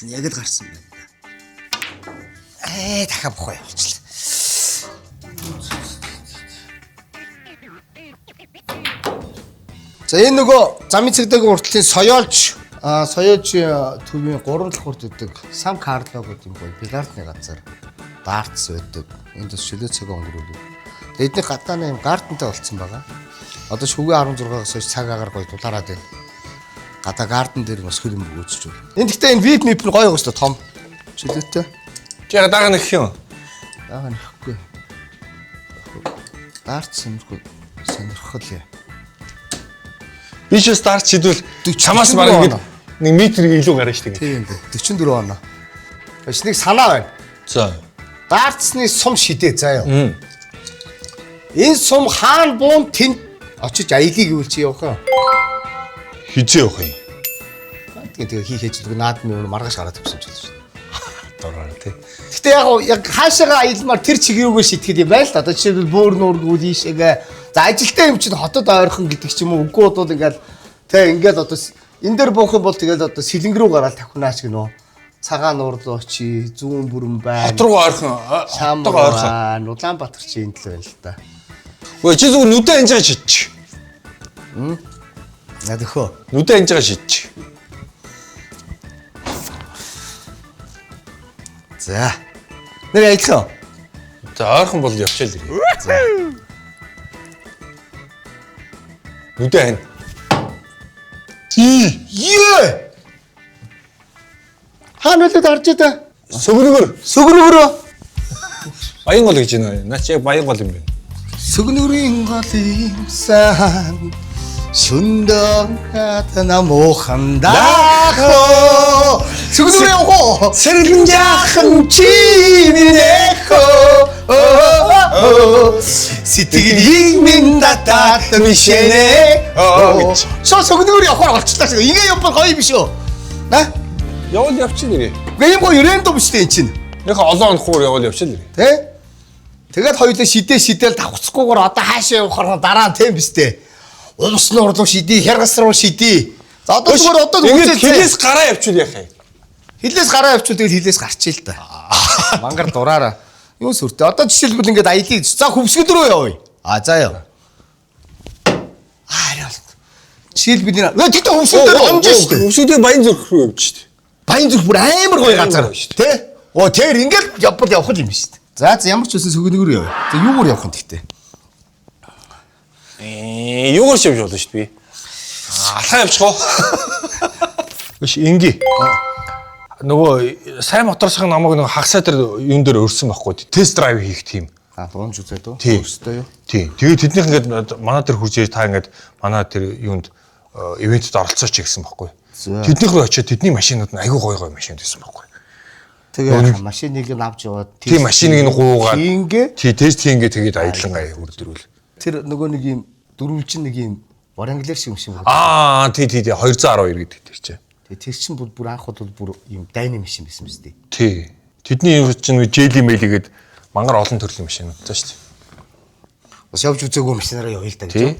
нь яг л гарсан байна да. Ээ, дахиад бухгүй явуулчлаа. За, энэ нөгөө замын цэгдэг уртлын соёолж соёолж төвийн 3 давхарт өгдөг Сан Карло гэдэг юм гоё бильярдны газар дартс байдаг. Энд бас чөлөө цаг өнгөрүүлдэг. Тэгээ эдний гадааны юм garden тай болцсон байгаа. Одоо шүгэ 16-аас хойш цаг агаар гоё дулаараад байна. Гадаа garden дээр бас хөлбөмбөг бөгөөцч байна. Энэ гэхдээ энэ VIP мип нь гоё байгаа шүү дээ, том. Чөлөөтэй. Чи яг даага нэх юм. Даага нэхгүй. Дарт сонирхол сонирхол юм. Би ч бас дарт шидвэл чамаас 44 бараг оноо. ингэ нэг метр илүү гарна шүү дээ. Тийм юм бэ. 44 оноо. Биш, нэг санаа байна. За. Дартсны сум шидэ заяа. Энэ сум хаан буун тэнд очиж аялыг гэвэл чи явах юм. Хизээ явах юм. Тэгээ тэгээ хийх ажил наадмын өмнө маргааш гараад өгсөн ч болно шүү дээ. Дураараа тий. Гэтэ яг яг хаашаага аялмаар тэр чиг юугаа шитгэх юм байна л да. Одоо жишээлбэл бөөр нуургүүл ийшээгээ. За, ажилтаа юм чинь хотод ойрхон гэдэг ч юм уу. Үгүй бол ингээл тэ ингээл одоо энэ дээр буух юм бол тэгэл одоо сэлэнг рүү гараад тавхинаач гинөө. Цагаан нуурлуу чи зүүн бүрэн байна. Хот руу ойрхон, Шаам хотод ойрхон. байна. Улаанбаатар чи энд л байна л да. Өө, чи зүгээр нүдэ анж байгаа шидчих. Над өхөө. Нүдэ анж байгаа шидчих. За. Нэр аялах уу? За, ойрхон бол явчаал ирээ. За. Нүдэ ань. Ее! Хаана үлээд харж байгаа? Сөгнөгөр. Сөгнөгөрөө. Баян гол гэж байна. Наа чи яг баян гол юм байна. Сөгнөрийн гол юмсан шүндөн хатна муухандахо. Сөгнөрийн явах уу? Сэрэлэн Яхан чи минэхо. Сэтгэлийг минь татаад мишэнэ. Оо гэж. Шо сөгнөр явахаар олчлаа шүү. Ингээ явбал гоё биш үү? На? Явал явчих нэрээ. Гэ юм гоё random шүү дээ эн чинь. Яг олон хоног явал явчих нэрээ. Тэ? Тэгээд хоёулаа шидэ шидэл давхцахгүйгээр одоо хаашаа явахаар дараа нь тийм биз дээ. Улс нуурлуу шидэ, хяргас руу шидэ. За, одоо зүгээр одоо Ингээд үзээ. хилээс гараа явчихвал яах юм? Хилээс гараа явчвал тэгэл хилээс гарчээ л да. Мангар дураараа. Юу сүртэй. Одоо жишээлбэл ингээд аялыг за хөвсгөл рүү явъя. А за яв. Аа арай бол. Жишээлбэл энэ тэгтээ хөвсгөл дээр онж шүү дээ. Хөвсгөдөө баян зүрх рүү явж шүү дээ. Баян зүрх бүр амар гоё газар Амар гоё шүү дээ. Тэ? Оо, тэр ингээд явбал явах юм шүү дээ. За за, ямар ч үсэн сөгнөгөр явъя. За, юугаар явах юм тэгтээ? Ээ, юугаар ч явж болно шүү дээ би. Алхаа явчих уу? Биш, инги. Нөгөө сайн моторсхон намайг нөгөө хагасаа дээр юун дээр өрсөн байхгүй. Тест драйв хийх тийм. А буунж үзээд үү? Тийм. Өөртөө юу? Тийм. Тэгээд тэднийх ингээд манай тэр хурж ирж та ингээд манай тэр юунд ивентэд оролцооч гэсэн байхгүй. За. Тэднийх рүү очиод тэдний машинууд нь айгүй гоё гоё машинууд байсан байхгүй. Тэгээ машиныг нь авч яваад Тийм, машиныг нь гуугаад. Ингээ Тий, тест хийнгээ тэгээд аялангаа үрдэрүүл. тэр нөгөө нэг юм дөрвөлжин нэг юм Варанглер шиг юм шиг байна. Аа, тий тий тий 212 гэдэг тэр чинь. Тэгээ тэр чинь бүр бүр анх бол бүр юм дайны машин байсан биз дээ. Тий. Тэдний юм чинь жели мэли гээд мангар олон төрлийн машинууд таа шүү дээ. Бас явж үзээгүй машинаараа явъя л да гэж. Тий.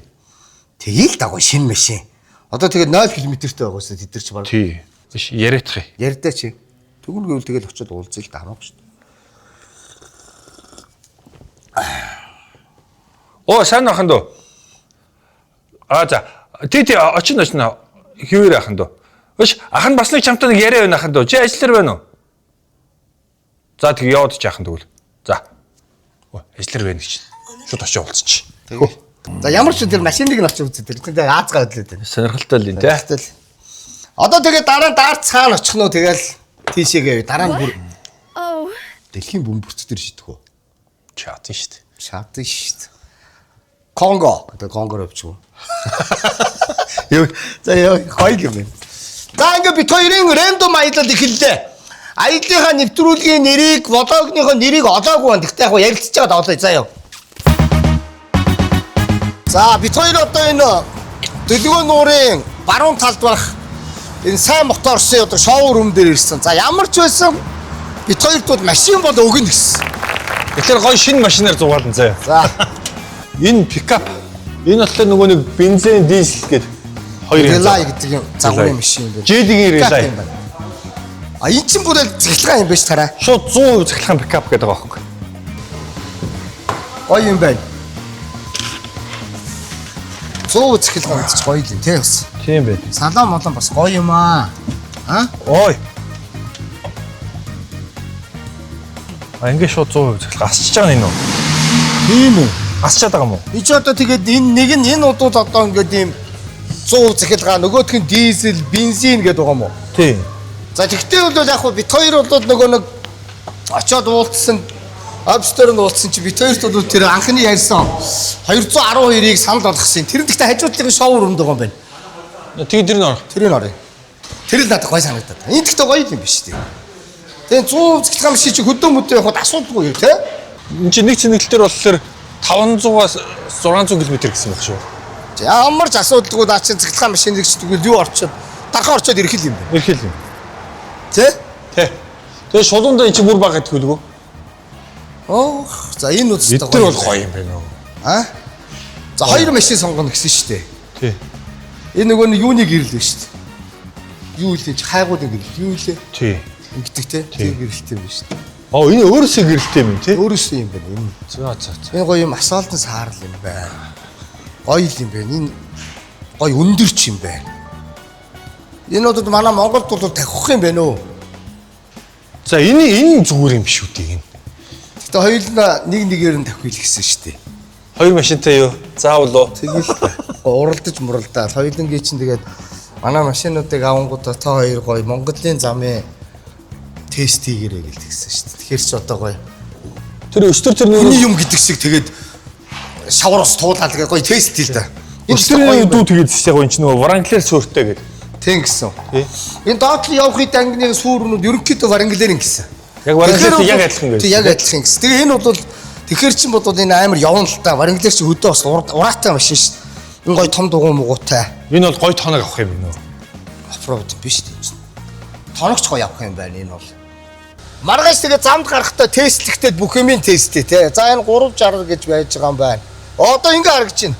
Тэгээ л дагуу шинэ машин. Одоо тэгээд 0 км-тэй байгаа шүү дээ тэд нар чи баг. Тий. Биш яриадах юм. Ярьдаа чи. Тэгвэл гэвэл тэгэл очиод уулзъя л да, хамаагүй шүү дээ. Оо, сайн ахын дөө. Аа за. Тий тий очин очин хэвээр ахын дөө. Биш, ах нь бас нэг чамтай нэг яриа байна ахын дөө. Чи ажил дээр байна уу? За, тэг яваад чи ахын тэгвэл. За. Оо, ажил дээр байна гэж. Шууд очиж уулзчих. Тэгээ. За, ямар ч тэр машиныг нь очиж үзээ. Тэр тэгээ Аазгаа хөдлөөд байна. Сонирхолтой л юм тий. Тэгэл. Одоо тэгээ дараа нь дарц хаана очих нь тэгэл тийшээгээ дараа нь бүр Oh. дэлхийн бөмбөрц дээр шидэх үү? Чат шүү дээ. Шатсан шүү дээ. Конго. Одоо Конгоор явчих уу? Юу. За яа, гоё юм байна. За, ингээ бит хоёрын random аялал эхэллээ. Аяллахаа нэвтрүүлгийн нэрийг, vlog ныхоо нэрийг олоогүй байна. Гэхдээ яг хуу ярилцж байгаад олъё заа яа. За, бит хоёр одоо энэ Дөлгөө нуурын баруун талд байх энэ сайн моторсын одоо шоурум дээр ирсэн. За, ямар ч байсан бит хоёрт бол машин бол өгнө гэсэн. Тэгэхээр гоё шинэ машинаар зугаалan заяа. За. Энэ пикап. Энэ болохоор нөгөө нэг бензин, дизель гээд хоёр янз. Relay гэдэг юм загварын машин юм байна. Жэдигийн Пикап Relay. юм байна. А эн чинь бүр л цахилгаан юм биш тараа. Шууд 100% цахилгаан пикап гэдэг байгаа байхгүй. Гоё юм байна. 100% цахилгаан гэдэг чинь гоё юм тий бас. Тийм байх. Салон молон бас гоё юм аа. А? Ой. А ингэ шууд 100% цахилгаан асчиж байгаа юм уу? Тийм үү. Асчаад байгаа юм уу? Би ч одоо тэгээд энэ нэг нь энэ удууд одоо ингээд ийм 100% цахилгаан нөгөөх нь дизель, бензин гэдэг байгаа юм уу? Тийм. За тэгтээ бол яг хөө бит хоёр бол нөгөө нэг очиод уулзсан обстор нь уулзсан чи бит хоёрт бол тэр анхны ярьсан 212-ыг санал болгосон. Тэр нь тэгтээ хажуу талын шоу румд байгаа юм байна. Тэгээд тэр нь орох. Тэрийг орё. Тэр л надад гой санагдаад. Энэ тэгтээ гоё юм биш үү? Тэгээ 100% цахилгаан машин чи хөдөө мөдөө явахад асуудалгүй юу те? Энд чинь нэг цэнэглэл дээр болохоор 500-аас 600 км гэсэн баг шүү. Ямар ч асуудалгүй наа чи цахилгаан машиныг чи тэгвэл юу орчод дархаа орчод ирэх л юм байна. Ирэх л юм. Тэ? Тэ. Тэгээ шулуундаа эн чинь бүр бага гэдэг үлгүү. Оох за энэ үстэй Эдгээр бол гоё юм байна уу? А? За хоёр машин сонгоно гэсэн шүү дээ. Тий. Энэ нөгөө нэг юуны гэрэл байна шүү дээ. Юу илээ чи хайгуулын гэрэл юу илээ? Тий. Ингэдэг те. Тийм гэрэлтэй юм байна шүү дээ. Аа энэ өөрөөсөө гэрэлтэй юм тий. Өөрөөсөө юм байна энэ. За за за. Энэ гоё юм асаалтан саарл юм байна. Гоё л юм байна. Энэ гоё өндөрч юм байна. Энэ удаад манай Монголд бол тавих юм байна өө. За энэ энэ зүгээр юм шүү дээ энэ. Гэтэ хоёулаа нэг нэгээр нь тавих л гэсэн шүү дээ. Хоёр машинтай юу? Заавал уу? Тэгэл уралдаж муралдаа. Хоёулангийн чинь тэгээд манай машинуудыг авангуудаа та хоёр гоё Монголын замын тест хийгэрэй гэл тэгсэн шүү дээ. Тэгэхээр ч одоо гоё. Тэр өстөр тэр Хүний нөгөө юм гэдэг шиг тэгээд шавар ус туулаад тэгээд гоё тест хий л да. Энэ өстөр гоё юм дүү тэгээд зэсээ гоё энэ чинь нөгөө Wrangler суурьтай гэдэг. Тийм гэсэн. Тий. Энэ доотлон явахын ангины сүүрнүүд ерөнхийдөө Wrangler гэсэн. Яг Wrangler-тэй яг адилхан гэж. Тий, яг адилхан гэсэн. Тэгээ энэ бол тэгэхэр чинь бодвол энэ амар явна л та. Wrangler чи хөдөө бас ураатай машин шүү дээ. Энэ гоё том дугуй мугуутай. Энэ бол гоё тоног авах юм байна уу? Оффроуд биш тийм чинь. Тоногч гоё явах юм байна энэ бол. Маргааш тэгээ замд гарахдаа тестлэхдээ бүх юмын тесттэй те. За энэ 360 гэж байж байгаа юм байна. Одоо ингэ харагдаж байна.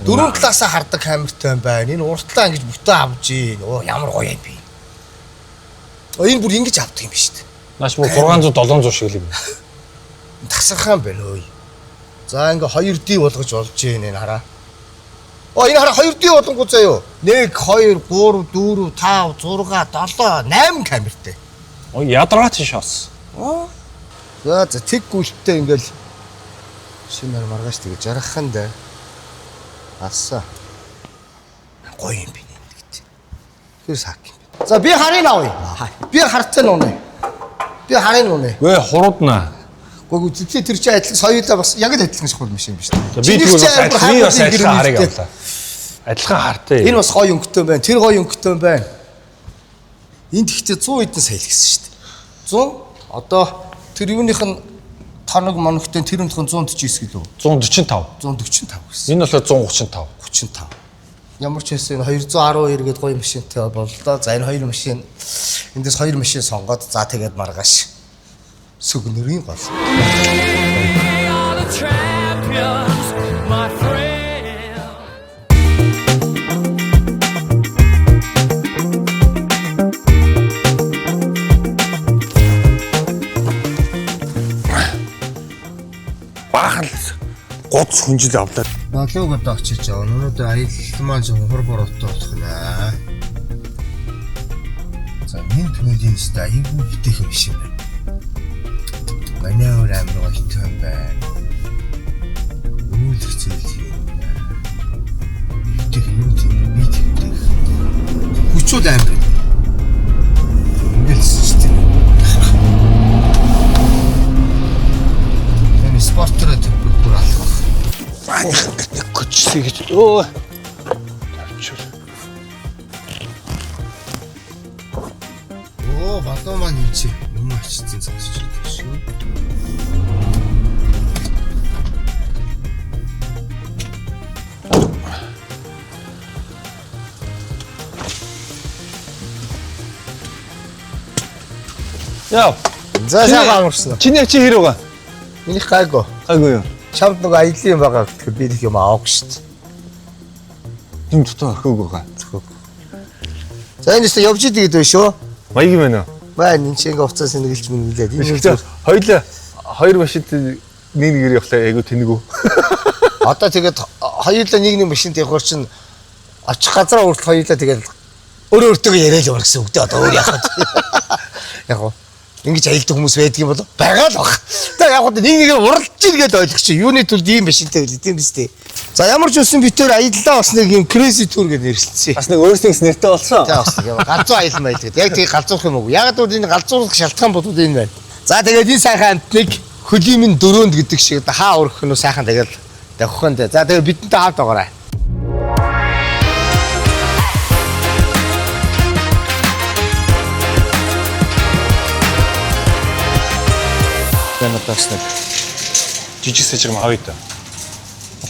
Дөрөв талаасаа хардаг камертай юм байна. Энэ уртлаа ингэж бүтэн авч ийн. Оо ямар гоё юм бэ. Оо энэ бүр ингэж авдаг юм биш үү? Нааш бүр 600 700 шиг л юм. Тасархаан байна өө. За ингээ 2D болгож болж ийн энэ хараа. Оо энэ хараа 2D болонгоо заяо. 1 2 3 4 5 6 7 8 камертай. Ой ядаргаач шоос. Аа. За за тэг гүйлттэй ингээл шинээр маргааш тэгээ жаргах нь да. Асаа. Гоё юм би нэгт. Тэр сак юм. За би харыг авъя. Би хартай нунаа. Би харыг нунаа. Гэ хурудна. Гүг үгүй тэр чинь адилхан соёлоо бас яг л адилхан шахуул машин биш үү? За би тэгвэл бас адилхан би бас адилхан харыг авлаа. Адилхан хартай. Энэ бас гоё өнгөтэй байна. Тэр гоё өнгөтэй байна. Энд ихтэй 100 хэдэн сая л гэсэн шүү дээ. 100 одоо тэр юуных нь тоног моногтой тэр өнөх нь 149 гэлөө. 145. 145 гэсэн. Энэ болохоор 135. 35. Ямар ч байсан энэ 212 гээд гоё машинтай боллоо. За энэ хоёр машин эндээс хоёр машин сонгоод за тэгээд маргааш сүгнэрийн гол. We are the champions, my friend. Баахан л гоц хүнжил авлаа. Болоог одоо очиж байгаа. Өнөөдөр аялал маань зөв хор бороотой болох нэ. За минь түүний өстө айгүй битэх юм биш юм байна. Манай өөр амар гоётой юм байна. Үйл хэцэл юм байна. Битэх юм тийм би тэгтэх. Хүчүүд амар. Ингээл шүү дээ. Энэ спортороо төвхөөр бүр алах. Манайх ингээд нэг көчлөе гэж. Өө. Тавьчихвал. Оо, балуу маань энэ чи юм ачсан сонсч байдаг шүү. Яа. За сайхан амарсан. Чиний чи хэр байгаа? Минийх гайгүй. Гайгүй юу? Чамд нөгөө аялын юм байгаа гэхээр би нэг юм аваагүй шүү дээ. Юм дутуу орхиог байгаа. Зөвхөн. За энэ ч явж идэг гэдэг байна шүү. Маяг юм байна уу? Маань энэ чинь ингээ уцаас нэгэлж мэнгэлээд. Энэ Гэхдээ хоёлаа хоёр машинт нэг нэгээр явахлаа айгу тэнэгүү. Одоо тэгээд хоёулаа нэг нэг машинд явахаар чинь очих газараа хүртэл хоёулаа тэгээд өөрөө өөртөө яриад явах гэсэн үг дээ. Одоо өөр яах вэ? Яг гоо ингэж аялдаг хүмүүс байдаг юм болов байгаа л баг. За яг гоо нэг нэгээр уралж ийн гэдээ ойлгох чинь юуны төлд ийм машинтай байл тийм биз дээ. За ямар ч үсэн битээр аяллаа бас нэг юм crazy tour гэж нэрлэлсэн. Бас нэг өөрсдийн нэртэй болсон. За бас нэг юм галзуу аялал маялал гэдэг. Яг тийм галзуурах юм уу? Яг л энэ галзуурах шалтгаан бодвол энэ байна. За тэгээд энэ сайхан амтныг хөлийн минь дөрөөнд гэдэг шиг одоо хаа өрөх нь сайхан тэгэл давхихан дээ. За тэгээд бидэнтэй хамт байгаарай. За надад бас нэг Жижиг сажиг юм авъя та.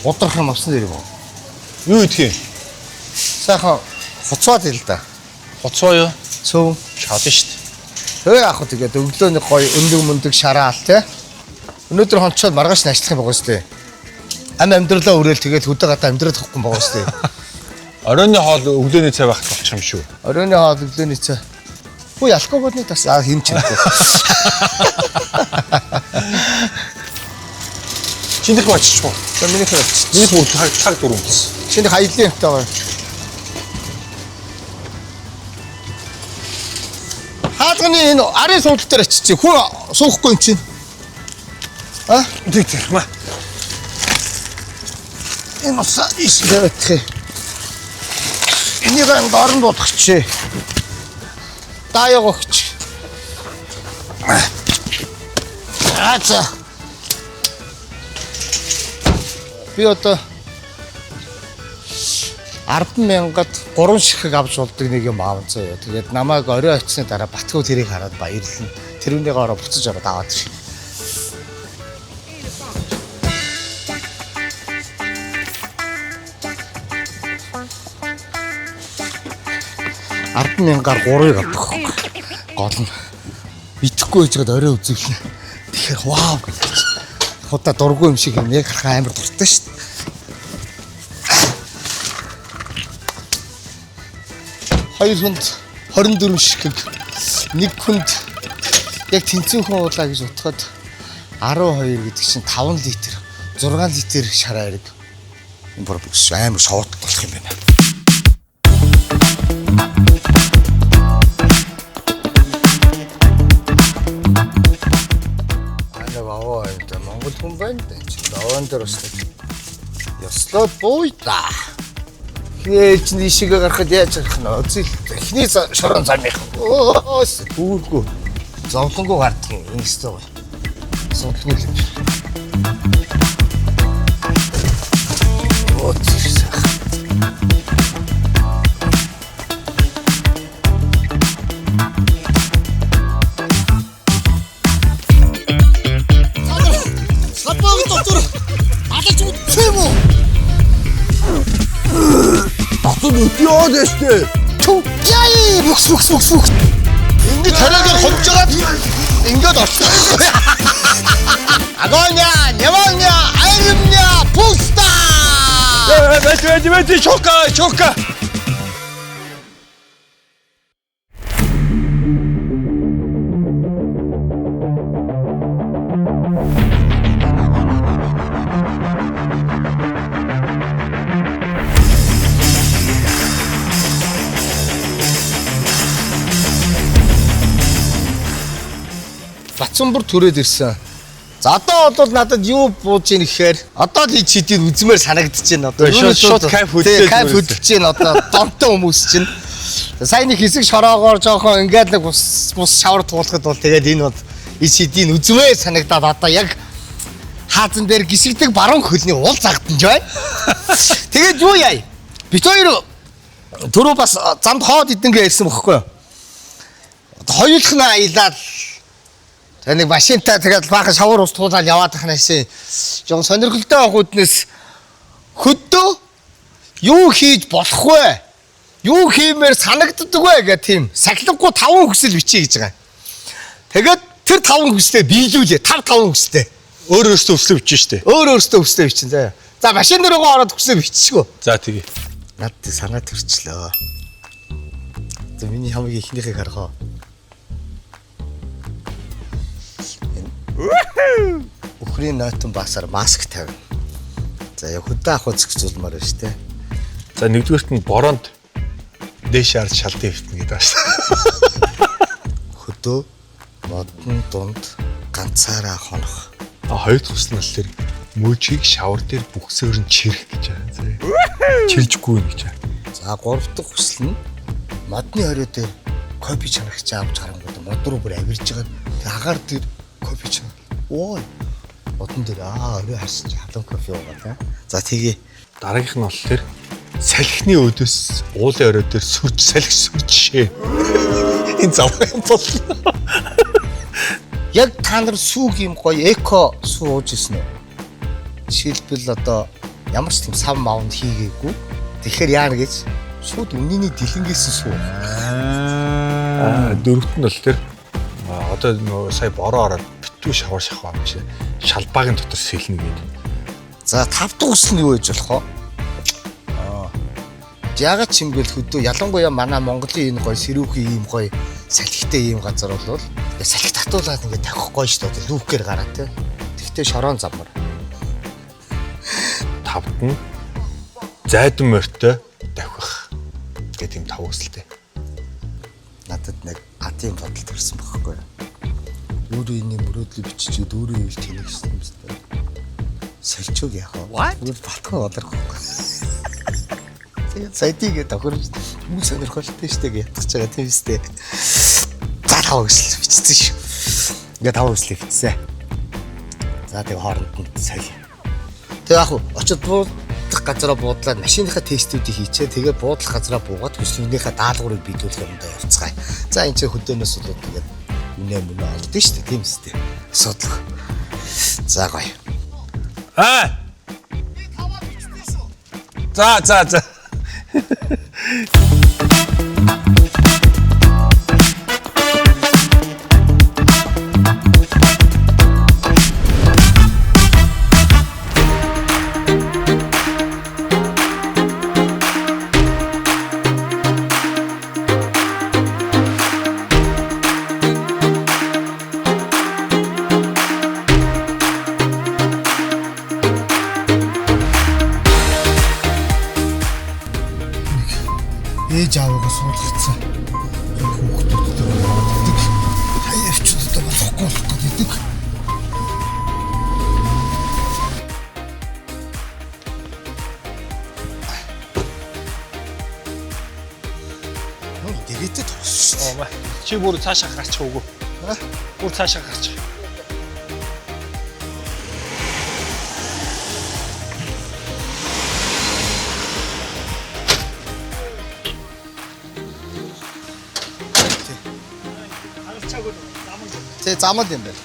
гудрах юм авсан дэр юм уу? Юу идэх юм? Сайхан хуцаад ил да. Хуцаа юу? Цөв. Чадна шүү дээ. Тэгээ яах вэ тэгээд өглөө нэг гоё өндөг мөндөг шараал те. Өнөөдөр хонцоод маргааш нь ажиллах юм байгаа шүү дээ. Ам амьдралаа өрөөл тэгээд хөдөө гадаа амьдраад авахгүй юм байгаа шүү дээ. Оройн хоол өглөөний цай байхад болчих юм шүү. Оройн хоол өглөөний цай. Хүй алкоголны тас аа хим ч юм. Чинийх рүү очиж уу? За миний хэр очиж. Минийх бүр цаг цаг дөрөв болсон. Чиний хаялын юмтай байгаа. Хаалганы энэ арын суудал дээр очиж. Хүн суухгүй юм чинь. А? Тэг тэг маа. Энэ ус иш тавих. Энийг энэ дорн дуудах чи. Даяг өгч. Аа за. Би одоо 10,000-ад 3 ширхэг авч болдог нэг юм аав заяа. Тэгээд намайг орой очсны дараа Батгүү тэрийг хараад баярлна. Тэрүүнийгээ ороо буцаж ороод аваад ирсэн. Мянгаар 3-ыг авдаг. Гол нь идэхгүй байж байгаад орой үзүүлнэ. Тэгэхээр вау гэж. Худаа дургүй юм шиг юм яг харах амар дуртай шүү дээ. Хоёр хүнд 24 ширхэг нэг хүнд яг тэнцвэн хүн уулаа гэж утгаад 12 гэдэг чинь 5 литр 6 литр шараа ирэг. Энэ бүр амар шоуд болох юм байна. Нэг аваа юм да Монгол хүн байна да. Энэ чинь аваан дээр бас нэг ёслоод бууя да. Эхний ээлж нь ийшээгээ гарахад яаж гарах нь үзэл. Эхний шорон замынх. Өөс үүргүй. Зовлонгоо гардаг юм энэ өстой гоё. Асуудалгүй л юм. Оо зэрэг. Сапог дотор алаж үтсэн юм уу? Дотор өдөөд штэ. Чү. Яй, бүкс бүкс бүкс бүкс. Ингээд тариагаар хомжгаад ингээд орсон. Агоня, невоня, айрмня, пуста. Бэж бэж бэж чока чока. Батсанбур түрээд ирсэн. За одоо бол надад юу бууж ийн гэхээр одоо л чи чидийг үзмээр санагдаж байна одоо. Шууд- шууд кайф хөдлөөд кайф хөдөлж байна одоо донтой хүмүүс чинь. За, Сайн нэг хэсэг шороогоор жоохон ингээд нэг бус бус шавар туулахад бол тэгээд энэ бол чидийг үзмээр санагдаад одоо яг хаазан дээр гисгдэг баруун хөлний уул загтанж байна. Тэгээд юу яа? Бит хоёр түрүү бас замд хоод идэнгээ ярьсан бохоггүй юу? Хоёулах нь аялал Тэгээ нэг машинтай тэгээд баахан шавар ус туулаад яваад тахна гэсэн. Жон сонирхолтой ах үднэс хөдөө юу хийж болох вэ? Юу хиймээр санагддаг вэ гэх тийм сахилахгүй таван хүсэл бичье гэж байгаа. Тэгээд тэр таван хүслээ биелүүлээ. Тав таван хүслээ. Өөр өөртөө өслөө бичнэ штэ. Өөр өөртөө хүслээ бичин заяа. За машин руугаа ороод хүслээ биччихгөө. За тэгээ. Надад санаа төрчлөө. Одоо миний хамгийн ихнийхийг харах уу? Энэ Үхрийн нойтон баасаар маск тавина. За яг хөдөө авах зохицуулмаар байна шүү дээ. За нэгдүгээрт нь бороонд дээш ард шалдан хөвтнө гэдэг байна. Хөдөө модон дунд ганцаараа хонох. А хоёр дахь хүсэл нь болохоор мөжгийг шавар дээр бүхсээр нь чирэх гэж байна. Чиржгүй юм гэж байна. За гурав дахь хүсэл нь модны хорио дээр кофе чанагч авч харангуйта мод руу бүр авирж байгаа. Тэр агаар дээр кофе чанаг. Ой. Модон дээр аа орой харсан чи халуун кофе уугаа тий. За тэгээ. Дараагийнх нь болохоор салхины өдөөс уулын орой дээр сүрж салхи сүржшээ. Энэ заваа юм болно. Яг та нар сүүг юм гоё эко сүү ууж ирсэн үү? Жишээлбэл одоо ямар ч тийм сав мавнд хийгээгүй. Тэгэхээр яана гэж шууд үнэний дэлэнгээсэн сүү. Аа дөрөвт нь болохоор одоо нөгөө сая бороо ороод битүү шавар шахав юм шиг шалбаагийн дотор сэлнэ гэдэг. За тав дахь хүсэл нь юу гэж болох вэ? Аа. Яагаад ч юм бэл хөдөө ялангуяа манай Монголын энэ гоё сэрүүхэн ийм гоё салхитай ийм газар бол салхи татуулаад ингээд тавих гоё шүү дээ. Лүүкээр гараа тий. Тэгтээ шорон замар. Тавд нь зайдан морьтой давхих гэдэг юм тав хүсэлтэй. Надад нэг атын бодол төрсэн бохоггүй. Өөрөө энэ мөрөөдлөө биччихээд өөрөө ивэл тэнэгсэн юм байна. Сольчог яах вэ? Зүгээр балтхан болохгүй. Тэгээд саядыг тохирч хүмүүс сонирхолтой штэ гэж ятгах байгаа тийм үстэй. За тав хүсэл бичсэн шүү. Ингээ тав хүслийг бичсэн. За тэг хооронд нь соль. Тэг яг хуу очиод буудлах газараа буудлаад машиныхаа тестүүдийг хийчээ. Тэгээ буудлах газараа буугаад хүслүүнийхээ даалгаврыг биелүүлэх юмдаа явцгаая. За энэ чинь хөдөөнөөс болоод тэгээд үнэ мөнө олдсон шүү дээ. Тийм үстэй. Асуудал. За гоё. Аа. За за за. Ээж аавыгаа суулгацсан. Хүүхдүүдтэй яваад идэг. Хаяа өвчтөд болохгүй болох гэдэг. Нөө дэрэгдээ тогссон шүү дээ. Чи бүр цаашаа гарчих үгүй. Бүр цаашаа гарчих. Тэ замд юм байна.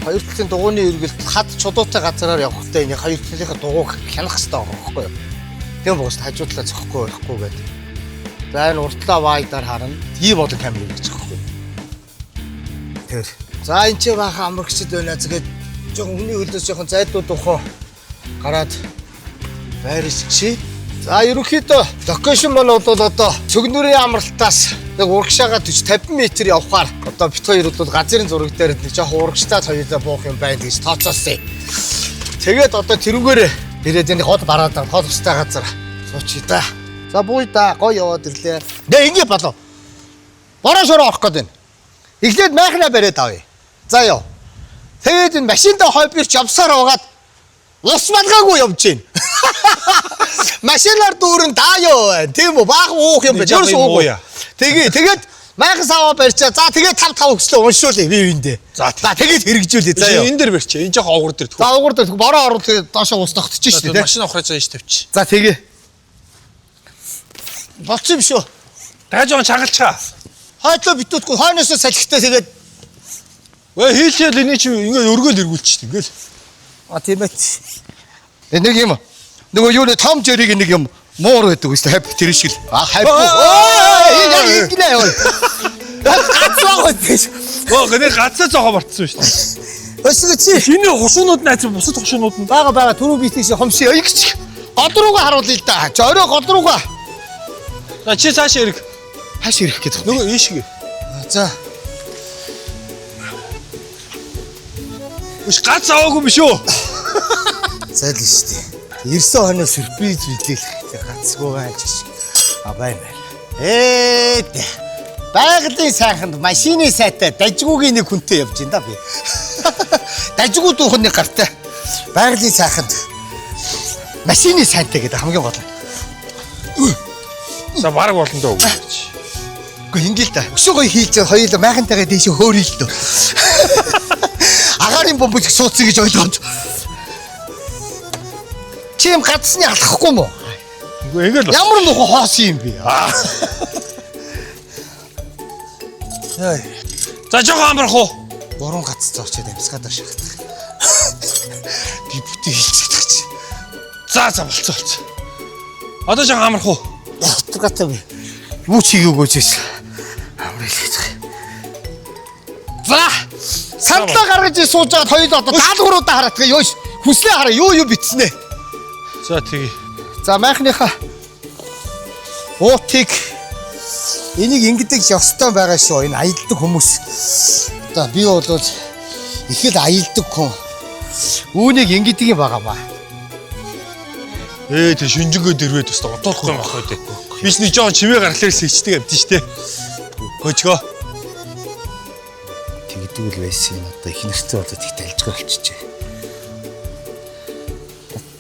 Хоёр талын дугуйны эргэлт хад чудуутай газараар явахдаа энэ хоёр талынхаа дугуйг хянах хэрэгтэй байгаа байхгүй юу? Тийм богоос хажуу талаа зөхгүй байхгүй гэдэг. За энэ уртлаа вайдаар харна. Ийм болон камер гэж байгаа байхгүй юу? Тэр. За энэ ч баахан амрагчд байна. Тэгээд жоохон хүний хөлөөс жоохон зайдууд ухаа гараад байрч. За ерөнхийдөө location маань бол одоо цөгнөрийн амралтаас нэг урагшаага 40 50 м явхаар одоо бит хоёр бол газрын зураг дээр нэг жоохон урагштаад хоёулаа буух юм байна гэж тооцоолсон. Тэгээд одоо тэрүүгээр ирээд энэ хол бараад байгаа хол устай газар суучи да. За бууя да гоё яваад ирлээ. Нэ ингэ болов. Бороо шороо орох гээд байна. Эхлээд майхнаа бариад авъя. За ёо. Тэгээд энэ машиндаа хойбирч явсаар байгаад ус малгаагүй явж гин. Машинаар дүүрэн даа ёо байна. Тийм үү? Баахан уух юм байна. Ерөөс уугүй. Тэгээ тэгээд майхан саваа барьчаа. За тэгээд 5 5 өглөө уншуулъя би биендээ. За, За тэгээд хэрэгжүүлье. За ёо. Энэ дээр барьчих. Энэ жоох овгор дээр За уугар дээр бороо орвол тэгээд доошоо ус тогтчих шүү дээ. Машин ухраж байгаа ш тавьчих. За тэгээ. Болчих юм шүү. Дахиад жоон чангалчаа. Хойдлоо битүүтгүй хойноосоо салхитай тэгээд Өө хийлээл эний чи ингээ өргөөл эргүүлчих ингээл. А тийм ээ. Э нэг юм. Нөгөө юу нэ Том Жериг нэг юм муур байдаг үстэй хавь тэр шиг л. А хавь. Яг ингэнэ яа. Гац байгаа тийш. Оо гэнэ гацаа зоогоо бортсон шүү дээ. Өсгөө чи. Шинэ хушуунууд найз бусад хушуунууд нь Бага бага түрүү би тийш хомши ойгч. Гол руугаа харуулъя л да. Чи орой гол руугаа. За чи цааш эрг. Хааш ирэх гэдэг. Нөгөө ийшгээ. За. Үш гац аваагүй биш үү? Зайлшгүй шүү дээ. Ирсэн хоноо сюрприз билээ. Гацгүй байж шиг. А байна. Ээ. Байгалийн сайханд машины сайтай дажгуугийн нэг хүнтэй явж байна да би. Дажгуу дүүхний гартай. Байгалийн сайханд машины сайнтай гэдэг хамгийн гол нь. За бараг болно доо гэж. Үгүй ингээл та. Өшөө гоё хийлж хоёул майхантайгаа тийш хөөрөй л дөө. Агаарын бомбыг сууцсан гэж ойлгоод. Чи юм гацсны алхахгүй мó? Үгүй ингээл бас. Ямар нухаа хоосон юм бэ? За жоохон амрах уу? Гурван гац зоочод амьсгаад шахах. Би бүтэн хийлцэх чи. За за болцоо болцоо. Одоо жоохон амрах уу? Утгатай би. Юу ч хийгээгүй ч гэсэн. Амрал хийж байгаа. За! Сандлаа гаргаж сууж байгаад хоёул одоо даалгавруудаа хараад тэгээ ёо хүслээ хараа юу юу битснэ. За тэгье. За майхныхаа уутыг энийг ингэдэг ёстой байгаа шүү. Энэ аялдаг хүмүүс. Одоо би бол их л аялдаг хүн. Үүнийг ингэдэг юм байгаа маа. Ээ тэг шинжэнгөө дэрвээд бас одоолохгүй юм ах үү те. Би ч нэг жоохон чимээ гаргалаар сэчдэг амт штэ. Гожгоо. Тэгдэг л байсан юм одоо их нэртэй болоод их далжгаа болчихжээ.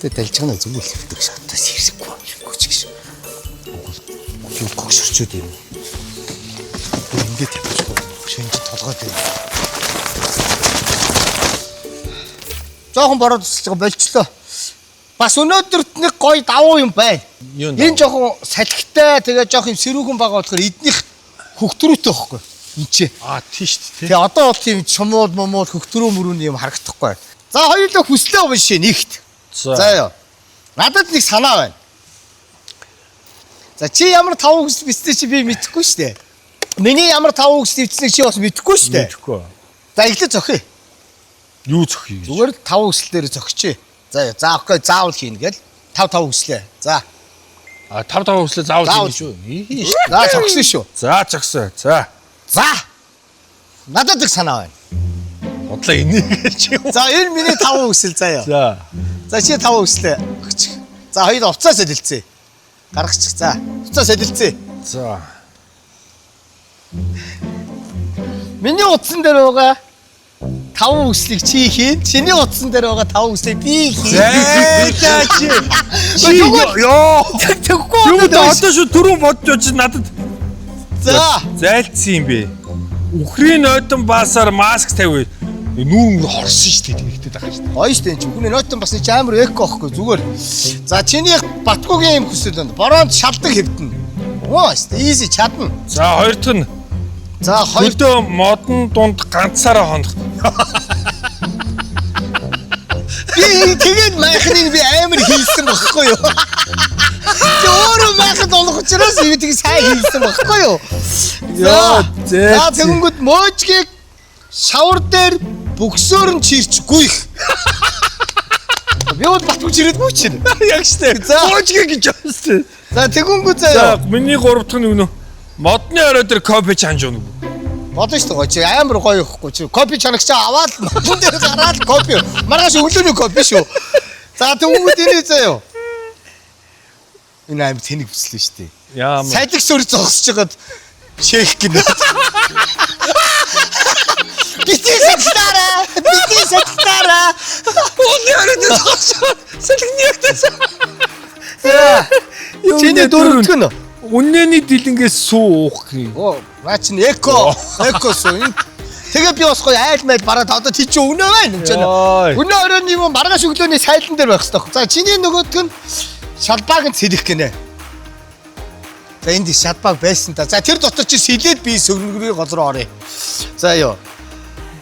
Надад далжгааны зүгээр л хэвдэг шатаас хэрэггүй юм хэрэггүй ч гэж. Үгүй гогшорчод юм. Ингээд тавьчихгүй. Шинж толгойд юм. Жохон бороо тусалж байгаа болчлоо. Бас өнөөдөрт нэг гоё давуу юм байна. Юу давуу? Энэ жохон салхитай тэгээ жоох юм сэрүүхэн байгаа болохоор эднийх хөгтрүүтэй байхгүй. Энд чи. Аа тийш дээ. Тэгээ одоо бол тийм чумууд момууд хөгтрөө мөрүүний юм харагдахгүй. За хоёулаа хүслээ уншия нэгт. За. За ёо. Надад нэг санаа байна. За чи ямар таван хүсэл бичсэн чи би мэдэхгүй шүү дээ. Миний ямар таван хүсэл бичсэнийг чи бас мэдэхгүй шүү дээ. Мэдэхгүй. За эхлээд зохиё. Юу зөхий гэж. Зүгээр л таван хүсэл дээр зохичих. За ёо. За окей заавал хийнэ гэл тав тав хүслээ. За. А 5 5 хүслээ заавал Заавал. хийнэ шүү. Ийш. За зогсон шүү. За зогсоо. За. За. Надад нэг санаа байна. Бодлоо энийг чи юм. За энэ миний таван хүсэл заяа. За. За чи таван хүслээ өгч. За хоёр уцаа сэлэлцээ. Гаргачих. За уцаа сэлэлцээ. За. Миний утсан дээр байгаа таван хүслийг чи хийн. Чиний утсан дээр байгаа таван хүслийг би хийн. Зайлаа чи. Чи Тэгвэл- ёо. Тэггүй Юу гэдэг одоо шүү түрүүн бодож очиж надад За. зайлцсан юм бэ. Үхрийн нойтон баасаар маск тавь. Нүүн хорсон шүү дээ тэгдэг байгаа шүү дээ. Гоё штэ энэ чинь. Хүний нойтон бас чи амар эко байхгүй зүгээр. За чиний Батгуугийн юм хүсэл байна. Бороонд шалдаг хэвтэнэ. Оо штэ easy чадна. За хоёр дахь нь За хоёр хөлдөө модон дунд ганцаараа хонох. би тэгээд майхныг би амар хийсэн багхгүй юу? Чи өөрөө майханд олох учраас би тийг сайн хийсэн багхгүй юу? Йоо, зээ. За тэгэнгүүт мөөжгийг шавар дээр бөксөөр нь чирчгүй их. Би бол Батгуу чирээдгүй чинь. Яг штэ. За. Буужиг гэж байна штэ. За тэгэнгүүт За заяа. миний гурав дахь нь юу нэ? Модны орой дээр кофе чанж унаг. Бодно шүү дээ. Чи амар гоё ихгүй чи. Кофе чанагч аваад модон дээр гараад кофе. Маргааш өглөөний кофе шүү. За тэгэнгүүт энэ заяа. Энэ амар тэнэг бүслээ шүү дээ. Яа. Салхи сүр зогсож байгаад шээх гинэ. Бити садтаараа. Бити садтаараа. Модны орой дээр зогсоод салхины ягтаас. За. Чиний дөрөвдөх нь. Үнэний дэлэнгээс сүү уух юм. Оо, наа чинь эко, эко сүү. Энэ Тэгээ би бас гоё айл майл бараад одоо тий чи өнөө байна энэ чинь. Йой. Өнөө оройн юм маргааш өглөөний сайлан дээр байх хэрэгтэй. За чиний нөгөөдг нь шалбааг нь сэлэх гинэ. За энд их шалбааг байсан та. За тэр дотор чи сэлээд би сөрөнгөрийн гол руу оръё. За ёо.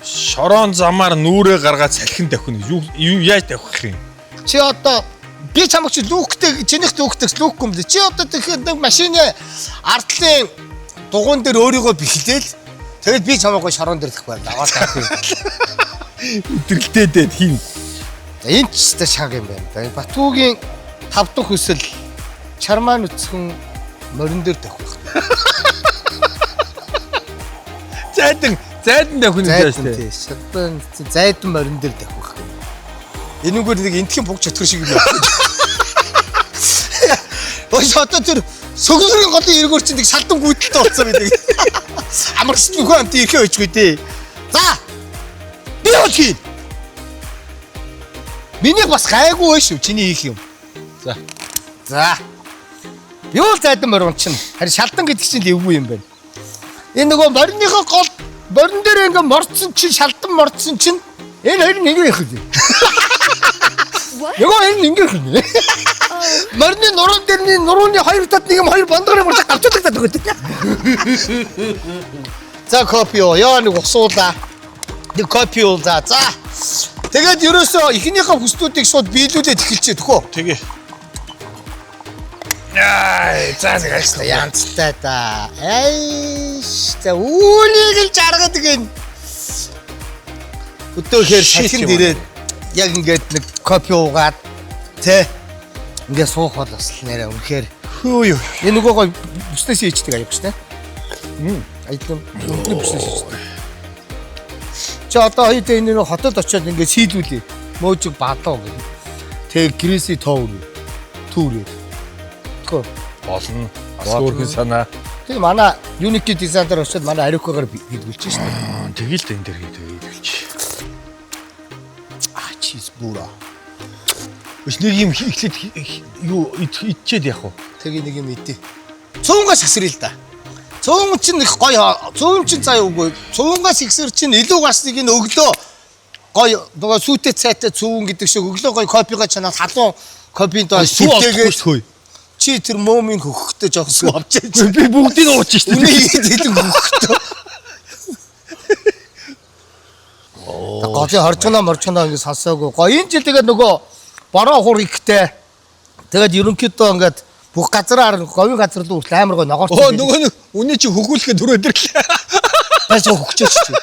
Шорон замаар нүрээ гаргаад салхин давхина. Юу юу яаж давхих юм? Чи одоо би чамаг чи лүүктэй чинийх лүүктэй лүүкгүй юм лээ. Чи одоо тэгэхээр нэг машины ардлын дугуун дээр өөрийгөө бэхлээл Тэгэл би чамаагүй шорон дэрлэх байл. Даваа таах. Өдөрлөлтэй дээ хин. За энэ ч өстой шаг юм байна. Да. Батүгийн тав дахь хүсэл чармаа нүцгэн морин дээр тавих. Зайдан зайдан давхин гэж Зайдан байна. тий. Шармаа нүцгэн зайдан морин дээр тавих. Энүүгээр нэг энтхийн буг чөтгөр шиг юм байна. Ой одоо тэр сөгсрийн голын эргүүр чинь нэг шалдан гүйдэлтэй болсон байдаг. Амарч нөхөө амт ирэхээ байжгүй дээ. За. Би бол хийн. Миний бас гайгүй байх шүү чиний хийх юм. За. За. Юу л зайдан морин чинь. Харин шалдан гэдэг чинь л эвгүй юм байна. Энэ нөгөө мориныхоо гол морин дээр ингээ морцсон чинь шалдан морцсон чинь энэ хоёр нь ингээ их үү? Нөгөө энэ ингээ их үү? Морины нуруун дэрний нурууны хоёр тат нэг юм хоёр бондгорын морцог давчуулагдаад өгöd. За копио яа нэг усуулаа. Нэг копи уулаа. За. Тэгээд ерөөсөө эхнийхээ хүслүүдийг шууд биелүүлээд эхэлчихэ төхөө. Тэгээ. Яа, за нэг Баярлалаа янзтай да. Айш. За үүнийг л жаргадаг энэ. Өдөөхөр Shit шалхинд юм аа. ирээд яг ингээд нэг кофе уугаад тэ ингээд суух бол бас л нэрээ үнэхээр Хөө юу. энэ нөгөө гой бүснээс хийчдэг аяг шнэ. Аялал өмнө бүснээс хийчдэг. Чи одоо хоёул энэ нэг хотод очиод ингээд сийлүүлээ. Мөөжиг бадуу гэх. Тэг грээсийн тоовр. Түүрээ. Тгөө. Болно. Бас өөрхөн санаа. Тэгээ манай Unity дизайн дээр очиод манай ариукагаар хийдгүүлж шээ. Тэгэл л энэ дэр хийдгүүлч. А чиз бура. Өс нэг юм эхлээд юу идчихэд яах вэ? Тэгээ нэг юм идэ. Цөөнгөөс ихсэрэл да. Цөөн чинь их гоё. Цөөн чинь заа юугүй. Цөөнгөөс ихсэр чинь илүү гарсныг нь өглөө гоё нөгөө сүйтэй цайтай цөөн гэдэг шиг өглөө гоё кофегаа чанаад халуун кофенд Сүү олдохгүй шүү дээ. Чи тэр мөөмийн хөхөхтэй жоохон сүү авчаач. Би бүгдийг ууж шүү Үнэ хэлэн хөхөхтэй. Голын хоржгоноо моржгоноо ингэ сонсоогүй. Гоё энэ жил тэгээд нөгөө бороо хур ихтэй. Тэгээд ерөнхийдөө ингээд бүх газраар говийн газар руу хүртэл амар гоё ногоорч. Оо нөгөө нэг үнэ чи хөхүүлэхэд түрүү өдөрлөө. Барьж хөхчөөч чи.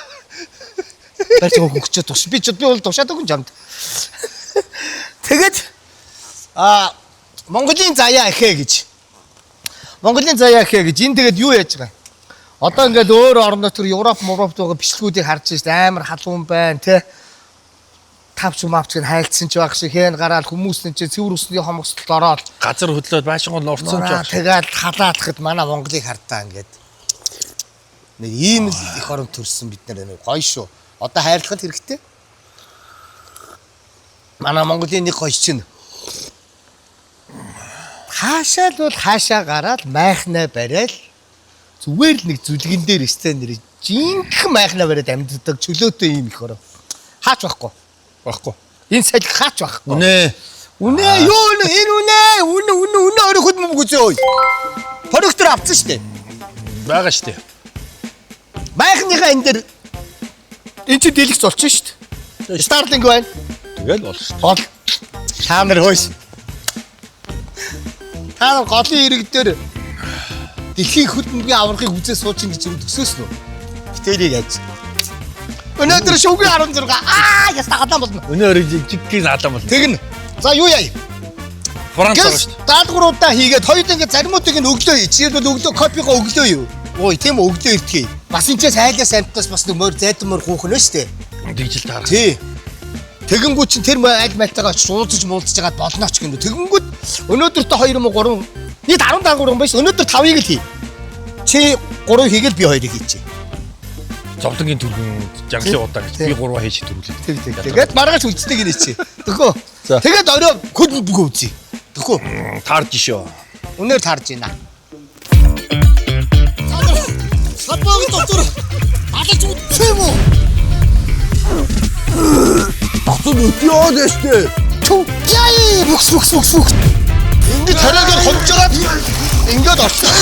Барьж хөхчөө тус. Би ч би бол тушаад өгөн чамд. Тэгээд а Монголын заяа ахэ гэж. Монголын заяа ахэ гэж энэ тэгээд юу яаж байгаа юм? Одоо ингээд өөр орон нутгаар Европ, Европт байгаа бичлэгүүдийг харж шээ амар халуун байна те. Тавч мавч гэн хайлтсан ч байх шиг хэн гараал хүмүүс нь чи цэвэр усны хомгослолд ороод Газар хөдлөөд байшингууд нурцсан ч нураа байх. тэгэл халаалахад манай Монголыг хардаа ингээд нэг ийм л их орон төрсөн бид нар нэг гоё шүү. Одоо хайрлах хэрэгтэй. Манай Монголын нэг гоё чинь хаашаа л бол хаашаа гараад майхнаа барайл зүгээр л нэг зүлгэн дээр өстэй нэр жинхэнэ майхнаа бариад амьддаг чөлөөтэй ийм их орон. Хаач байхгүй. Баггүй. Энэ салхи хаач байхгүй. Үнэ. Үнэ юу нэ энэ үнэ үнэ үнэ үнэ ороход мөнгө үзээ ой. Проректор авцсан шүү дээ. Байгаа шүү дээ. Майхныхаа энэ дээр энэ чинь дэлгэц болчих шүү дээ. Starlink байна. Тэгэл болно шүү. Гол. Та нар хөөс. Та нар голын ирэг дээр дэлхийн хөдөлмөрийн аваргыг үзээ суучин гэж төсөөс нүү. Битэрийг яаж. Өнөөдөр шүгэн 16. Аа яста гадаан болно. Өнөө өрөө жиггийн наалаа болно. Тэгнэ. За юу яа? Франц байгаа Гэс шүү дээ. даалгавруудаа хийгээд хоёул ингээ заримуудыг нь өглөө хий. Жишээлбэл өглөө кофего өглөө юу? Ой тийм үү өглөө иртгий. Бас энэ ч айлаас амтнаас бас нэг морь зайдан морь гуух нь шүү дээ. Тэгжил таарах. Тий. Тэгэнгүүт чинь тэр айл майтайгаа очиж уулзаж муулзаж байгаад болно ч гэнэ. Тэгэнгүүт өнөөдөртөө 2 юм уу 3 нийт 10 даалгавар юм байна шүү. Өнөөдөр 5-ыг л хий. Чи 3-ыг хийгээл би 2-ыг хийчихье. Зовлонгийн түргэн жанглын удаа гэж би гурваа хийж түрүүлээ. Тэг тэг. Тэгээд маргааш үлддэг гинэ чи. Тэхөө. За. Тэгээд орой хөд бүгөө үзье. Тэхөө. Таарж шөө. Үнээр таарж байна. Салбааг дотор алаж үтсэн юм уу? Дотор өдөөд штэ. Чү. Яй, бүкс бүкс бүкс бүкс. Ингээд тариагаар хомжгаад ингээд орсон.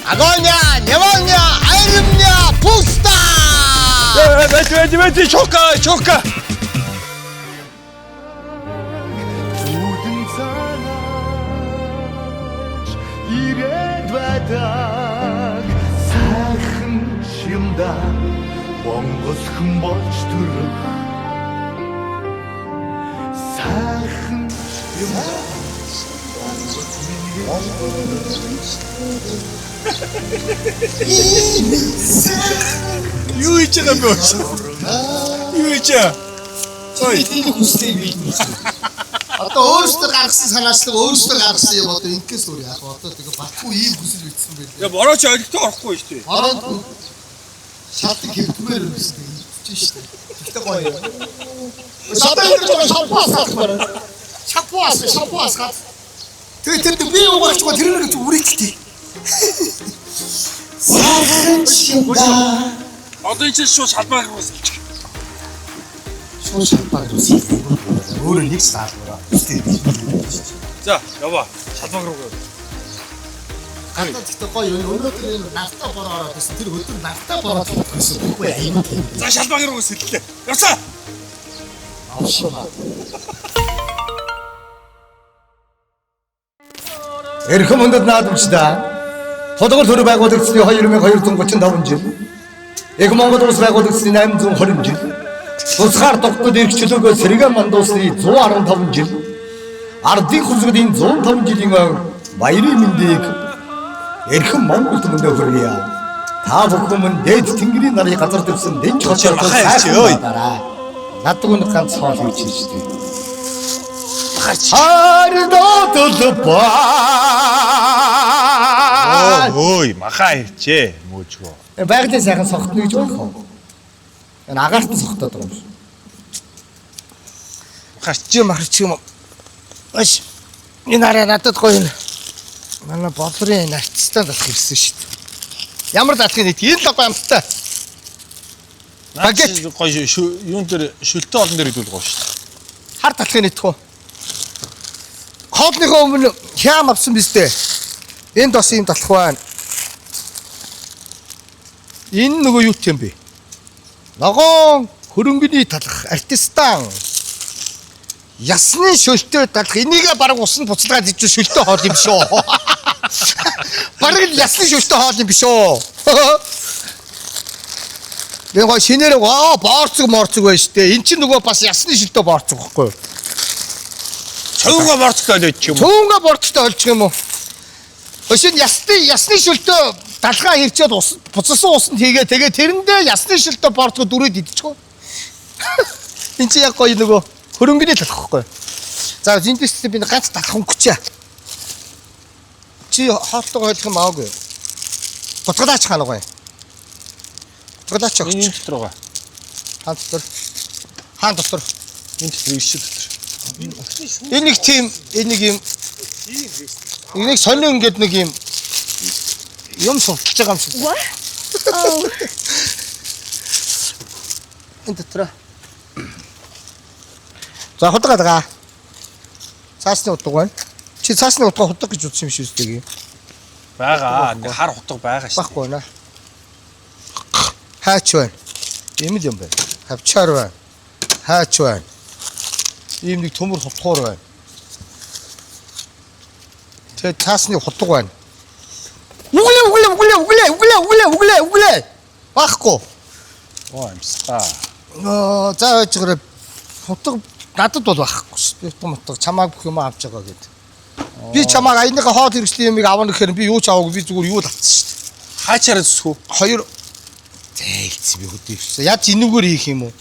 Агоня, няваня, айрмня, пуста. Бэж бэж бэж чока чока. Үдэн цаанаач ирээд байдаг сайхан да Монгол хүн болж төрөх сайхан юм Юу хийж байгаа юм бэ? Юу хийж байгаа? Ой, тийм хүсдэг юм би. Одоо өөрөөсөө гаргасан санаачлаг өөрөөсөө гаргасан юм одоо инкээс өөр яах вэ? Одоо тэгээ батгүй ийм хүсэл бичсэн байлээ. Я бороо чи олигтой орохгүй шүү дээ. Ороод шалтгаан хэвдмээр юм шүү дээ. Ивч шүү дээ. Тэгтээ гоё юм. Шампан гэж байгаа шампан асгаах байна. Шампан ас, шампан асгаад. Тэгээ тэр би угаач гоо тэр нэг үрээдэлтэй. Сайхан шинда. Одоо энэ чинь шууд шалбаа руу сэлчих. Шууд шампан руу сэлдэг. Өөрөө нэг саалгаа. За, яваа. Шалбаа руу. Гадаа тэгтээ гоё юм. Өнөөдөр энэ нартаа бороо ороод ирсэн. Тэр өдөр нартаа бороо тоглох гэсэн. Үгүй аюу тийм. За, шалбаа руу сэллээ. Явцаа. Авшаа. Эрхэм хүндэт наадамчдаа Тодгол төр байгуулагдсны 2235 жил, Их Монгол улс байгуулагдсны 820 жил, тусгаар тогтнол эрх чөлөөгөө сэргээн мандуулсны 115 жил, ардын хүсгэдийн 105 жилийн баярын мэндийг эрхэм Монгол түмэндээ хүргье. Та бүхэн мөн дээд тэнгэрийн нарыг газар дэвсэн дэнч хотоор сайхан дараа. Надад нэг ганц хоол хийж штэ. Хардотол ба. Ой, махаа ирчээ мөөжгөө. Байгалийн сайхан согтно гэж байх уу? Энэ агаарт нь согтоод байгаа юм шиг. Махаарч. Чи махарч юм уу? Аш. Энэ арай надад гоё юм. Манай бодрын артистаа залах ирсэн шүү дээ. Ямар залахыг нийт энэ л гоё амттай. Багет. Гоё юун дээр шөлтөө олон дээр идүүл гоё шүү дээ. Хар талхыг нийтэх үү? Хоолныхоо өмнө хям авсан биз дээ. Энд бас ийм талах байна. Энэ нөгөө юу юм бэ? Ногоон хөрөнгөний талах артистан. Ясны шөлтөө талах энийгээ бараг усанд буцалгаад ичүү шөлтөө хоол юм шүү. Бараг л ясны шөлтөө хоол юм биш үү? Би гоо шинээр аа боорцог морцог байж тээ. Эн чинь нөгөө бас ясны шөлтөө боорцог байхгүй юу? Цөөнгөө борцтой л ч юм уу. Цөөнгөө борцтой олчих юм уу? Өшин ясны шөлтөө далгаа хэрчээд ус буцалсан усанд хийгээ тэгээ тэрэндээ ясны шөлтөө борцгоо дүрээд идчихв. Энд чинь яг гоё нөгөө хөрөнгөний талах байхгүй юу? За эндээс би нэг ганц талах өнгөчээ. Чи хоолтойгоо хойлох юм аагүй юу? Гутгалаач хаана гоё. Гутгалаач Энэ өгч. дотор байгаа. Хаан дотор. Хаан дотор. Энэ дотор ишиг дотор. Энэ нэг тийм энэ нэг юм энэ нэг сонин ингээд нэг юм юм сувталж байгаа юм шиг. What? Oh, Энэ дотор. За худаг байгаа. Цаасны утга байна. Чи цаасны утга худаг гэж утсан юм шиг үстэй. Байгаа. Нэг хар хутга байгаа шүү. Байхгүй байна. Хаач байна. Ийм л юм байна. Хавчаар байна. Хаач байна. Ийм нэг төмөр хутгуур байна. Тэгээ цаасны хутга байна. Үглээ үглээ үглээ үглээ үглээ үглээ үглээ үглээ. Байхгүй. Оо амсгаа. Оо за байж байгаарай. Хутга надад бол байхгүй шүү дээ. Хутга мутга чамааг бүх юм авч байгаа гэд. Би чамааг аяныхаа хоол хэрэгслийн юмыг авах гэхээр би юу ч аваагүй би зүгээр юу л авчихсан шүү дээ. Хаачаараа зүсэх үү? Хоёр зээлцсэн би хөдөө ирсэн. Яаж энүүгээр хийх юм уу?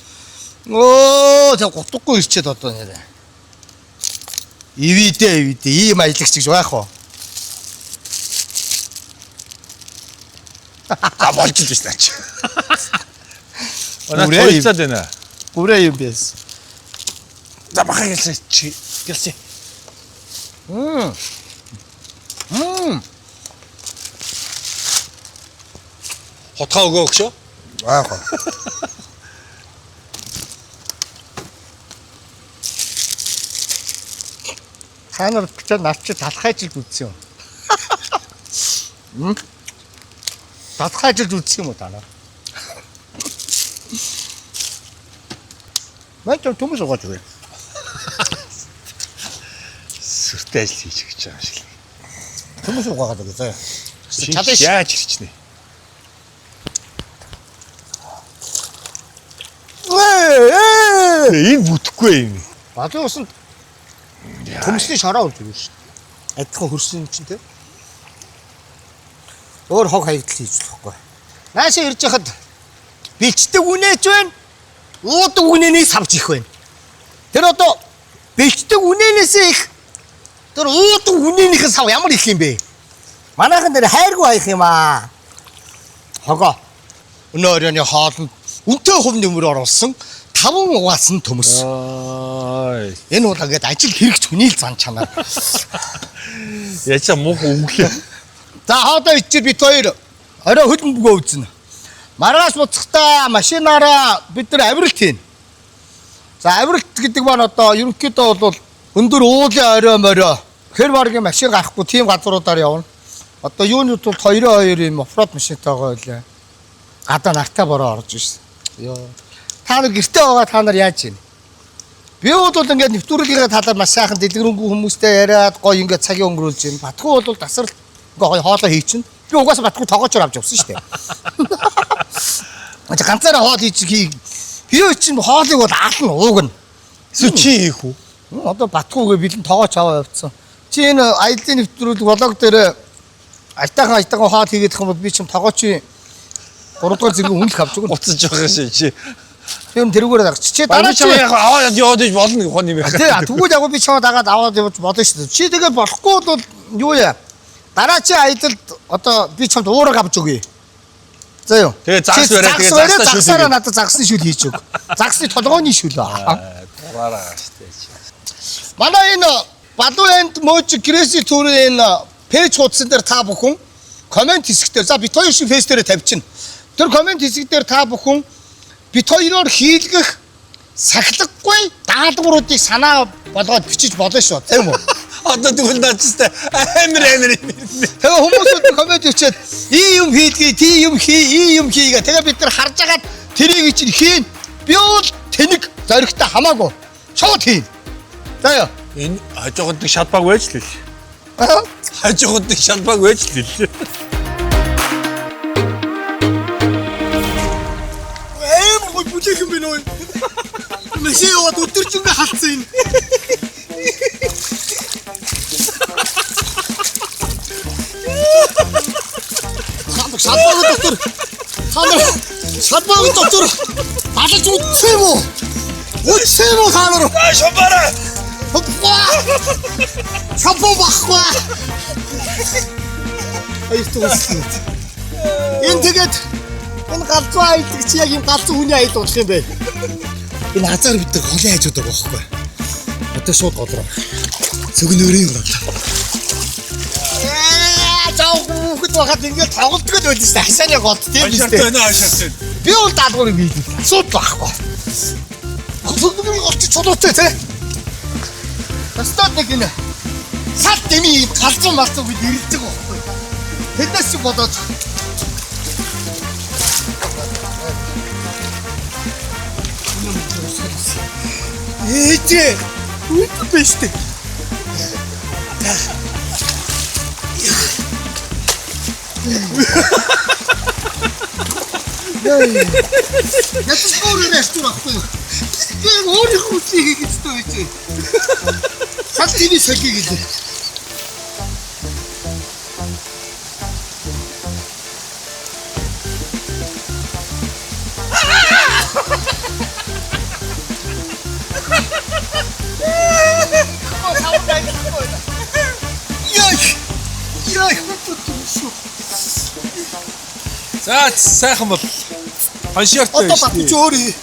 Өө тэг гутгахгүй ирчээд одоо нэрэ. Ивидэ ивидэ ийм аялагч гэж байх уу? За болж л биш наач. Манай Үрээ юм. туйцаад байна. Гүрээ юм байсан. За бахаа гэлсэн чи гэлсэн. Мм. Мм. Хутгаа өгөө өгшөө. Аах. Та нар битээ над чи талхай жилд үзсэн юм. Мм. Талхай жилд үзсэн юм уу та нар? Мэн ч төмөс угааж өгье. Сүртэй ажил хийж гэж байгаа юм шиг. Төмөс угаагаад өгье заяа. Чадаж яаж ирчнэ? Ээ. Энэ бүтэхгүй юм. Балын усанд төмсний шороо болж өгнө шүү дээ. Адилхан хөрсөн юм чинь те. Өөр хог хаягдал хийж болохгүй. Наашаа ирж яхад бэлчдэг үнээч байна. Уудаг үнээний савж их байна. Тэр одоо бэлчдэг үнээнээсээ их тэр уудаг үнээнийх нь сав ямар их юм бэ? Манайхан дээр хайргүй хаях юм аа. Хогоо. Өнөө оройн хоолнд үнэтэй хувь нөмөр оруулсан 5 угаасан төмөс. Аа. Энэ бол ингээд ажил хэрэгч хүний л зан чанар. Ячаа муухан өглөө. За хоолоо ичээр бит хоёр орой хөлбөмбөгөө үзнэ. Маргааш буцахдаа машинаараа бид нар авиралт хийнэ. За авиралт гэдэг маань одоо ерөнхийдөө бол өндөр уулын орой морой хэр баргийн машин гарахгүй тийм газруудаар явна. Одоо юуны тулд 2-2 юм оффроад машинтайгаа байлаа. Гадаа нартай бороо орж ирсэн. Йоо. Та нар гэрте байгаа та нар яаж юм? Би бол ингээд нэвтрүүлгийнхээ талаар маш сайхан дэлгэрэнгүй хүмүүстэй яриад гоё ингээд цагийн өнгөрүүлж байна. Батгүй бол тасрал ингээ гоё хоолоо хийчин. Би угаасаа батгүй тоогоочор авч явсан шүү дээ. Ача ганцаараа хоол хийж хий. Би чинь хоолыг бол аална уугна. Эсвэл чи хийх үү? Одоо батгүйгээ бэлэн тоогооч аваа явцсан. Чи энэ аяллаа нэвтрүүлэг влог дээр айтаахан айтаахан хоол хийгээд их юм бол би чим тоогоочийн 3 дугаар зэрэг үнэлэх авч өгнө. Буцаж байгаа шээ чи. Тэр тэрүүгээр дагч. Чи Дараа дараа чи чи яг аваад яваад иж болно гэх юм байх. Тий, тэгвэл яг би чамд дагаад аваад явж болно шүү дээ. Чи тэгээд болохгүй бол юу яа? Дараа чи аялалд одоо би чамд уураг авч өгье. За юу. Тэгээ загас Чи бариад, тэгээ загас бариад, загсаа шүл загсаараа хийгээд. надад загсны шүл хийж өг. Загсны толгойн шүл. Дураараа штэ чи. Манай энэ Балуу энд мөөч Крэси төрийн энэ пэйж хуудсан дээр та бүхэн комент хэсэг дээр за бит хоёр шиг фэйс дээр тавьчихна. Тэр комент хэсэг дээр та бүхэн бит хоёроор хийлгэх сахилгагүй даалгавруудыг санаа болгоод бичиж болно шүү. Тийм үү? Одоо тэгвэл наачтай амир амир юм. Тэгээ хүмүүсүүд комент бичээд ийм юм хийлгэе, тийм юм хий, ийм юм хийгээ. Тэгээ бид нар харж агаад тэрийг чинь хийн. Би бол тэнэг зоригтой хамаагүй. Шууд хийн. За яа. Энэ хажууганд нэг шалбааг байж л л. Аа. Хажууганд нэг шалбааг байж л л. Амар гой бүлээх юм байна өө. Машин яваад өдөржингөө халдсан юм. Хамаг шалбааг дотор та нар шалбааг дотор балаж үтсэн юм уу? Үтсэн юм уу та нар? Аа шамбараа. Шампунь байхгүй. Хоёр дахь үсэн. Энэ тэгээд энэ галзуу аялдаг чи яг юм галзуу хүний аял болох юм бэ? Энэ азар бид нар голын хажууд байгаа байхгүй. Одоо шууд гол руу. Цөгнөрийн гол. Ээ, жоо хүүхэд байхад ингээд тоглолтгол байлаа шүү дээ. Хашааны голд тийм биз Хашаартай дээ. байна хашаартай. Би бол даалгаврыг биелээ. Асуудал байхгүй. Цөгнөрийн гол чи чулуутай те. Тастаад нэг энэ сал дэмий юм галзуу малзуу бид ирэлдэг байхгүй. Тэднээс чи бодоод Ээжээ үгүй биш үү? Ядаж өөрөөр ярьдаг байхгүй юу? Би яг өөрийнхөө үсгийг хийх ёстой байж. Сал дэмий солиё гэлээ. Яй! Яй, хөтөт шүү. За сайхан бол. Хашаартай. Одоо батч өөр хий.